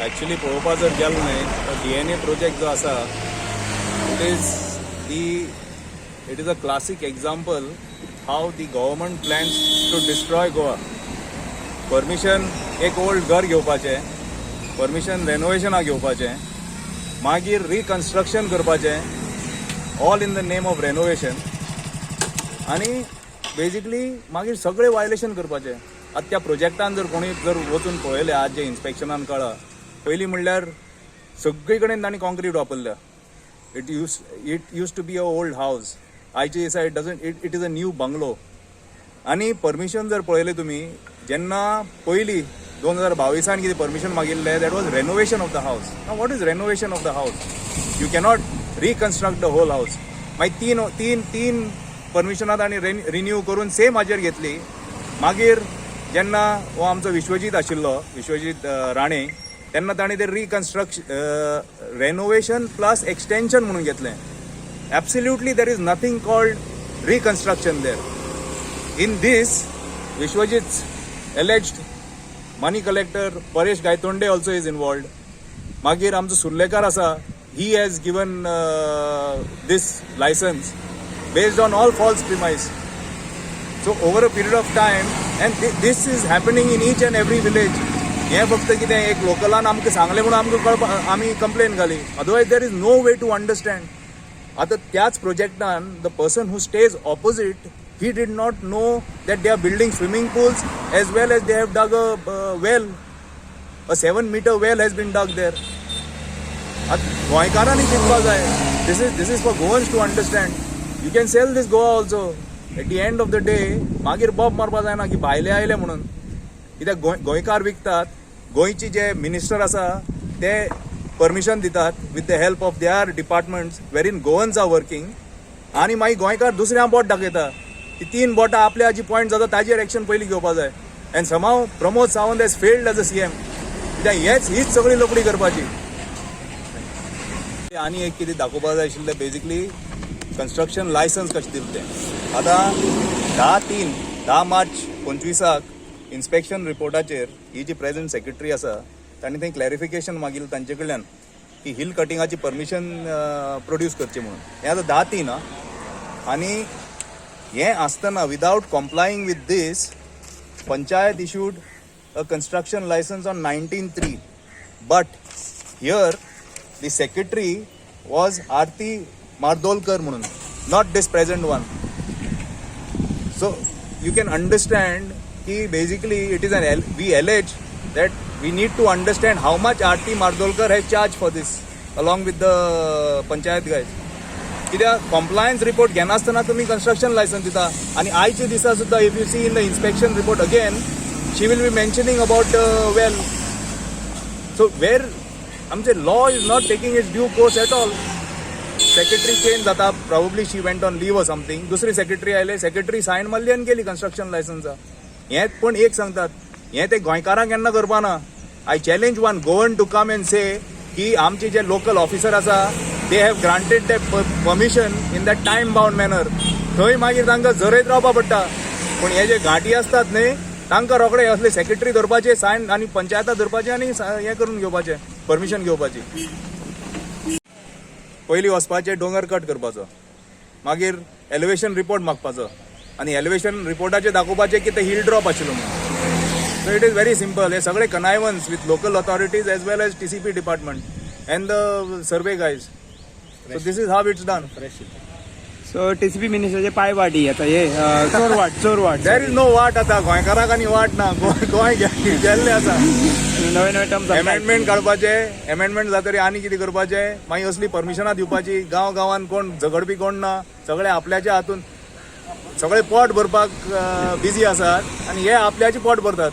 Actually पळोवपा जर गेलो न्हय तो डीएनए प्रोजेक्ट जो आसा, it is a classic example how the government plans to destroy Goa. Permission एक ओल्ड घर घेवपाचें, परमिशन रेनोवेशनाक घेवपाचें, मागीर रिकन्स्ट्रक्शन करपाचें, all in the name of renovation, आनी बेजिकली मागीर सगळे वायलेशन करपाचें. आतां त्या प्रोजेक्टान जर कोणी जर वचून पळयलें, आज जे इन्स्पेक्शनान कळ्ळा, पयलीं म्हणल्यार सगळी कडेन तांणी कॉन्क्रीट वापरल्या. It used to be a old house. आयच्या दिसा it doesn't, it is a new bungalow. आनी परमिशन जर पळयलें तुमी, जेन्ना पयलीं 2022 कितें permission मागिल्लें, that was renovation of the house. What is renovation of the house? You cannot reconstruct the whole house. मागीर तीन तीन तीन परमिशनां तांणी रिन्यू करून सेम हाजेर घेतली. मागीर जेन्ना हो आमचो विश्वजीत आशिल्लो, विश्वजीत राणे, तेन्ना ताणें ते रिकन्स्ट्रक्श रेनोवेशन प्लस एक्सटेन्शन म्हणून घेतलें. Absolutely there is nothing called reconstruction there. In this, Vishwajit's alleged money collector Paresh Gaitonde also is involved. मागीर आमचो सुर्लेकार आसा, he has given this license based on all false premise. So over a period of time, and this is happening in each and every village. हें फक्त कितें एक लोकलान आमकां सांगलें म्हणून आमकां कळपा आमी कंप्लेन घाली, otherwise there is no way to understand. आतां त्याच प्रोजेक्टान the person who stays opposite, he did not know that they are building swimming pools as well as they have dug a well. A 7-meter well has been dug there. आतां गोंयकारांनी चिंतपा जाय. This is for Goans to understand. You can sell this Goa also at the end of the day. मागीर बोब मारपा जायना की भायले आयले म्हणून. कित्याक गोंय गोंयकार विकतात, गोंयची जे मिनिस्टर आसा ते परमिशन दितात with the help of their departments wherein Goans are working, आनी मागीर गोंयकार दुसऱ्या बोट दाखयता. ती तीन बोटां आपल्या जी पॉयंट जाता ताजेर एक्शन पयलीं घेवपा जाय. And somehow Pramod Sawant has failed as a CM, कित्याक हेच हीच सगळी लफडी करपाची. आनी एक कितें दाखोवपा जाय आशिल्लें, बेजिकली कन्स्ट्रक्शन लायसन्स कशें दिलें तें. आतां 10/3, 10 मार्च 25 इन्स्पेक्शन रिपोर्टाचेर ही जी प्रेझेंट सेक्रेटरी आसा, तांणी थंय क्लॅरिफिकेशन मागिल्लें तांचे कडल्यान की हिल कटिंगाची परमिशन प्रोड्यूस करची म्हणून. हें आतां 10/3 आं. आनी हें आसतना, without complying with this, panchayat issued a construction license on 19/3, but here the secretary was Aarti Mardolkar म्हणून, not this present one. So you can understand की basically it is an we allege that we need to understand how much Aarti Mardolkar has charged for this along with the panchayat guys. कित्याक compliance report घेनासतना तुमी construction licence दिता. आनी आयच्या दिसा सुद्दां, if you see in the inspection report again, she will be mentioning about well. So where आमचे law is not taking its due course at all. Secretary change जाता, probably she went on leave or something, दुसरी secretary आयले, secretary sign मारली आनी गेली construction लायसन्सा. हें पूण एक सांगतात, हें ते गोंयकारांक केन्ना करपा ना. I challenge one Goan to come and say की आमचे जे लोकल ऑफिसर आसा, they have granted that permission in that time bound manner. थंय मागीर तांकां झरयत रावपा पडटा. पूण हे जे घांटी आसतात न्हय, तांकां रोखडे असले सेक्रेटरी धरपाचे, सायन आनी पंचायता धरपाचे आनी हें करून घेवपाचें, परमिशन घेवपाची. पयलीं वचपाचें, दोंगर कट करपाचो, मागीर एलिवेशन रिपोर्ट मागपाचो आनी एलिवेशन रिपोर्टाचेर दाखोवपाचें की ते हिल ड्रॉप आशिल्लो म्हणून. So it is very simple. हे सगळे connivance with local authorities as well as TCP department and the survey guys. So this is how it's done. So TCP मिनिस्टरचे पाय वाटी आता हे चोर वाट, चोर वाट. There is no वाट. आतां गोंयकारांक आनी वाट ना. गोंय गोंय गेल्लें आसा. नवे नवे टर्म्स. एमेंडमेंट काडपाचे, एमेंडमेंट जातरी आनी कितें करपाचें, मागीर असली परमिशनां दिवपाची. गांव गांवान कोण झगडपी कोण ना, सगळे आपल्याच्या हातून सगळे पोट भरपाक बिजी आसात आनी हे आपल्याचे पोट भरतात.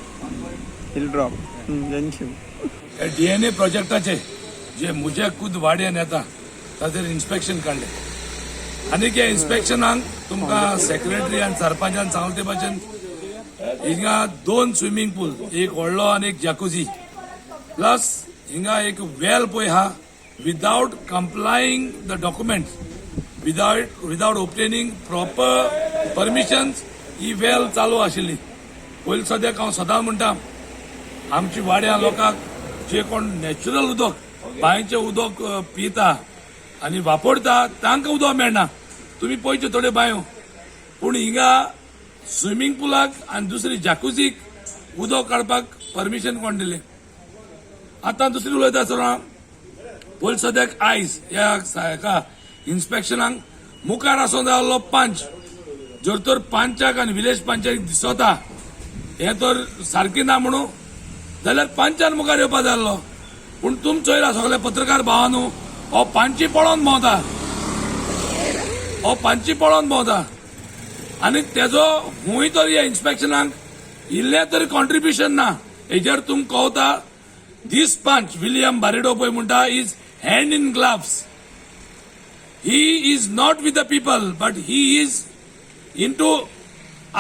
Hill drop. Thank you. हे डीएनए प्रोजेक्टाचे जे म्हज्या खुद वाड्यान येता, ताचेर इन्स्पेक्शन काडलें आनी हे इन्स्पेक्शनाक तुमकां सेक्रेटरी आनी सरपंचान सांगले ते भाशेन, हिंगा दोन स्विमींग पूल, एक व्हडलो आनी एक जॅकुझी, प्लस हिंगा एक वेल पळय आहा, without complying the documents, without obtaining proper permissions ही वेल चालू आशिल्ली. पयलीं सद्याक हांव सदांच म्हणटा, आमची वाड्या लोकांक जे कोण नॅचरल उदक बांयचें उदक पिता आनी वापरता तांकां उदक मेळना. तुमी पळयच्यो थोड्यो बांयो, पूण हिंगा स्विमींग पुलाक आनी दुसरी जाकुझीक उदक काडपाक परमिशन कोण दिलें? आतां दुसरी उलयता आसतना, पयलीं सद्याक आयज ह्या हेका इन्स्पेक्शनाक मुखार आसूंक जाय आहलो पंच. जर तर पंचाक आनी विलेज पंचायतीक दिसता हें तर सारकें ना म्हणून, जाल्यार पंचान मुखार येवपा जाय आहलो. पूण तुम चोयला सगळे पत्रकार भावानू, हो पंची पळोवन भोंवता, हो पंची पळोवन भोंवता आनी तेजो हुंय तर ह्या इन्स्पेक्शनाक इल्लें तरी कॉन्ट्रिब्युशन ना. हेजेर तुमकां कळता, दीस पंच विलियम बारेडो पळय म्हणटा is hand in gloves. He is not with the people, but he is into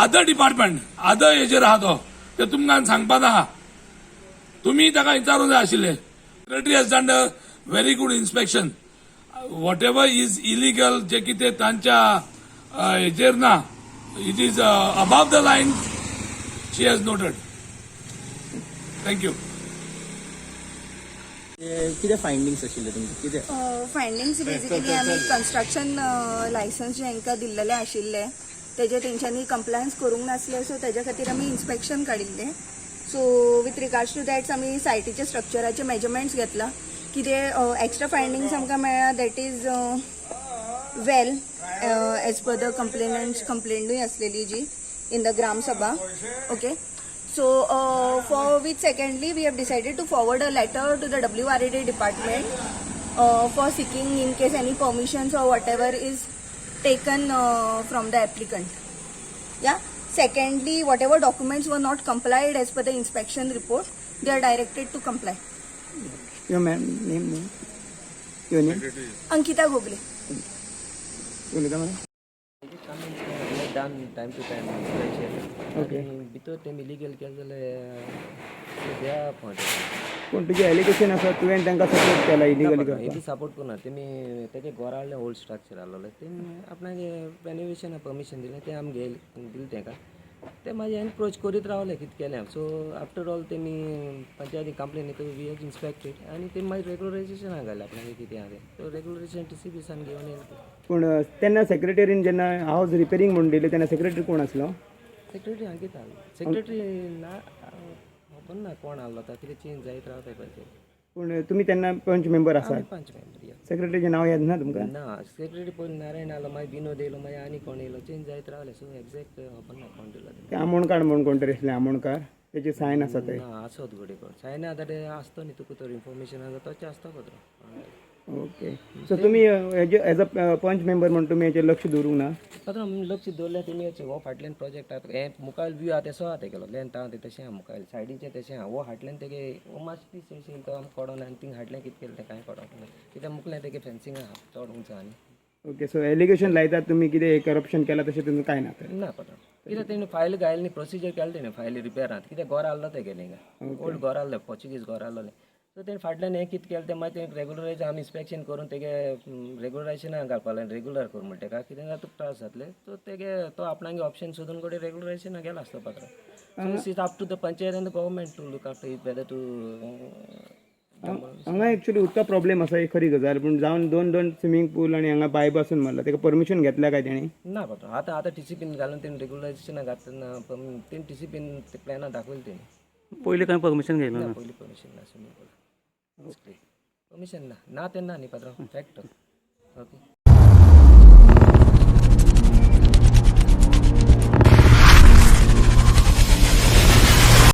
other department, other हेजेर आहा तो. ते तुमकां सांगपाक आहा, तुमी ताका विचारूंक जाय आशिल्ले. Secretary has done a very good inspection. Whatever is illegal, जे कितें तांच्या हेजेर ना, it is above the line, she has noted. Thank you. कितें फायंडिंग्स आशिल्ले तुमचे, कितें? फायंडिंग्स बेसिकली आमी कन्स्ट्रक्शन लायसन्स जे हांकां दिल्लेले आशिल्ले, तेजे तेंच्यांनी कंप्लायन्स करूंक नासले, सो तेज्या खातीर आमी इन्स्पेक्शन काडिल्लें. So with regards to that आमी सायटीचे स्ट्रक्चराचे मेजरमेंट्स घेतला. कितें एक्स्ट्रा फायंडिंग्स आमकां मेळ्ळा, that is well, as per the complainants कंप्लेंटूय आसलेली जी in the Gram Sabha, okay. So for which secondly we have decided to forward a letter to the WRAD department for seeking in case any permissions or whatever is taken from the applicant. Yeah. Secondly, whatever documents were not complied as per the inspection report, they are directed to comply. Your ma'am name name your name? Ankita Gogle. उलयता madam. Done time to time inspection. Okay. भितर तेमी illegal केलें जाल्यार त्या point. पूण तुजें allegation आसा, तुवें तांकां सपोर्ट केला इलिगली करपाक. हेबी सपोर्ट करना. तेमी तेजे घरा हाडलें, ओल्ड स्ट्रक्चर आहलोलें, तेमी आपणागे रेनोवेशना परमिशन दिलें, तें आमी घेयलें, दिलें तेका. ते मागीर एनक्रोच करीत रावले, कितें केलें. सो आफ्टर ऑल तेमी पंचायती कंप्लेन येतकीर we have inspected आनी तेमी मागीर रेगुलरायझेशना घालें आपणागे कितें आहा तें. सो रेगुलरायझेशन टीसीपी सान घेवन येयले. पूण तेन्ना सेक्रेटरीन जेन्ना हावज रिपेरींग म्हणून दिलें, तेन्ना सेक्रेटरी कोण आसलो? सेक्रेटरी अंकिता आहलो. सेक्रेटरी ना, खबर ना कोण आहलो आतां, कितें चेंज जायत रावता पंचायत. पूण तुमी तेन्ना पंच मेंबर आसात? आमी पंच मेंबर, या. सेक्रेटरीचें नांव याद ना तुमकां? ना, सेक्रेटरी पयलीं नारायण आहलो, मागीर विनोद येयलो, मागीर आनी कोण येयलो, चेंज जायत रावले. सो एग्जॅक्ट खबर ना कोण दिलो ते आमोणकार म्हणून कोण तरी आसले, आमोणकार, तेचे सायन आसा ते. ना, आसत घडये कोण सायन आतां ते आसतो न्ही, तुका तर इन्फॉर्मेशन आसा तशें आसता पत्र. ओके, सो तुमी हेजे एज अ पंच मेंबर म्हणून तुमी हेचेर लक्ष दवरूंक ना? पात्रांव, आमी लक्ष दवरलें. तेमी हो फाटल्यान प्रोजेक्ट आहा, हें मुखार व्यू आहा तेसो आहा तेगेलो, लेंथ आहा तें तशें आहा, मुखार सायडीचें तशें आहा. हो हाडल्यान तेगे हो मातशें पीस येयलो तो आमकां कळोना आनी थिंग हाडलें कितें केलें तें कांय कळोना, कित्याक मुखल्यान तेगे फेन्सींग आहा चड उंच आनी. ओके, सो एलिगेशन लायतात तुमी कितें करप्शन केलां, तशें तुमकां कांय ना तर? ना पात्रांव, कित्याक तेणी फायल घायली न्ही, प्रोसिजर केलें तेणें. फायली रिपेर आहा, कित्याक घर आहलो तेगेलें, हिंगा ओल्ड घर आहलें, पोर्चुगीज घर आहलोलें. सो तेणें फाटल्यान हें कितें केलें तें मागीर तें रेगुलरायज आमी इन्स्पेक्शन करून तेगे रेगुलरायझेशनाक घालपा लागलें, रेगुलर कर म्हणटा तेका, कितें जाल्यार तुका त्रास जातले. सो तेगे तो आपणागे ऑप्शन सोदून कडेन रेगुलरायझेशनाक गेला आसतो पात्रांव. So it's up to the panchayat and the government to look after it, whether to हांगा एक्चुअली उदका प्रॉब्लेम आसा ही खरी गजाल, पूण जावन दोन दोन स्विमींग पूल आनी हांगा बाय बसून मारला, तेका परमिशन घेतल्या काय तेणी? ना पात्रांव, आतां आतां टीसीपीन घालून तेणी रेगुलरायझेशनाक घातला, तेणी टीसीपीन ते प्लॅनां दाखयले तेणी. पयलीं कांय परमिशन घेयलें ना. ना? पयलीं परमिशन ना, स्विमींग पूल परमिशन ना. ना तेन्ना न्ही पात्रांव, फॅक्ट, ओके.